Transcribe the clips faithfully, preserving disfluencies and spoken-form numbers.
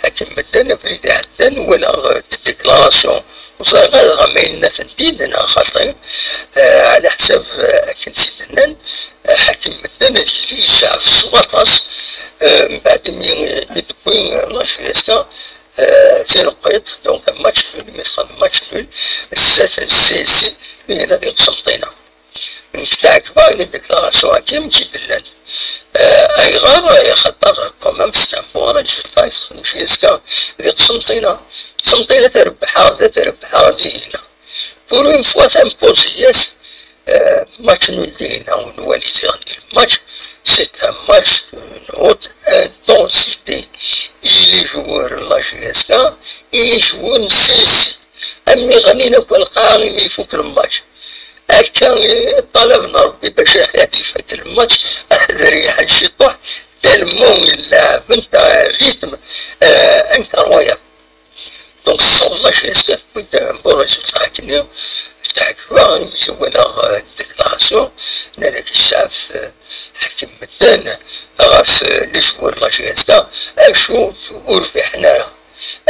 Akken medden abrid iɛeddan walaɣ déclaration, ur ẓriɣ ara dɣa ma yenna-tent-id neɣ xaṭi. Ɛla ḥsab akken tt-id-nnan, ḥakim medden ad yili yezɛef s waṭas. Mbeɛd mi i d-tewwi la J S K tineqqiḍt, donc match nul, mi txedm match nul s tlata n C S C, mi yella di Qsenṭina. Nekk teɛǧeb-aɣ la déclaration-agi amek i d-llant. Ayɣer? Axaṭer quand même c'est un bon résultat i texdem J S K di Qsenṭina. Qsenṭina trebbeḥ-aɣ, d trebbeḥ-aɣ dihina. Pour une fois tampozi-yas match nul dihina, ur nwali diɣen di le match, c'est un match d'une haute intensité. Et les joueurs n la J S K et les joueurs n C S C, am mi ɣlin akk lqaɛa imi ifuk le match. Akka i ṭṭalab n Ṛebbi bac ad ifak lmatch, ad reyḥen ciṭuḥ, tellement i leɛben, un rythme incroyable. Donc ssawḍeɣ la J S K tewwi-d un bon résultat akkenni. Teɛǧeb-aɣ imi walaɣ déclaration n Alak Zzɛef, ḥakim medden ɣef les joueurs n la J S K, acu ur rbiḥen ara.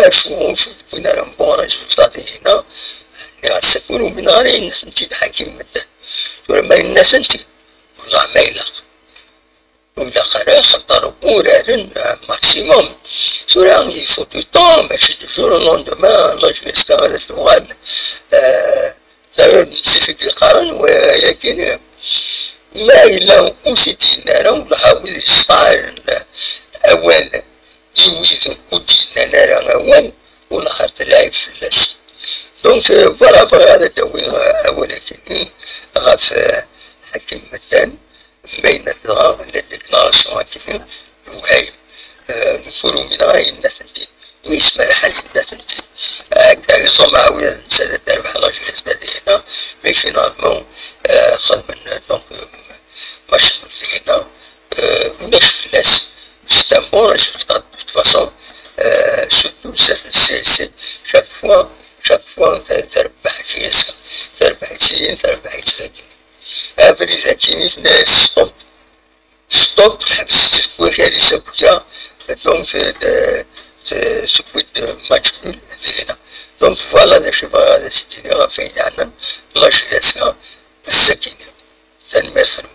Acu ur d-wwin ara un bon résultat dihina? Nniɣ-as akk ur umineɣ ara yenna-tent-id ḥakim medden. Tura ma yenna-tent-id, wellah ma ilaq. Ur ilaq ara, axaṭer uraren maximum. Tura il faut du temps, mačči du jour au lendemain la J S K ara tuɣal. D'ailleurs netta i d-yeqqaren wayagi, ma yella ur t-id-yenna ara, wellah a wid yesṭaɛren awal i wid ur d-yennan ara awal, wellah ar tlaɛib fell-as. Donc voilà, bɣiɣ ad d-awiɣ awal-agi ɣef ḥakim medden, ma yenna-d dɣa la déclaration-agi lewhayem. Nekk ur umineɣ ara yenna-tent-id. Ur yesmerḥ ad yenna-tent-id. Akka yeẓẓum ɛawid netta d terbeḥ la J S K dihina, mais finalement xedmen donc match nul dihina. Ulac fell-as, c'est un bon résultat de toute façon. Surtout zdat n C S C, chaque fois, chaque fois terbeḥ J S K, terbeḥ-itt-id, terbeḥ-itt dagi. Abrid akkin i tenna stop, stop, teḥbes-it deg wakal-is akk. Donc tewwi-d match nul dihina. Donc voilà d acu bɣiɣ ad as-d-iniɣ ɣef wayen yeɛnan la J S K ass-agi. Tanemmirt-nwen.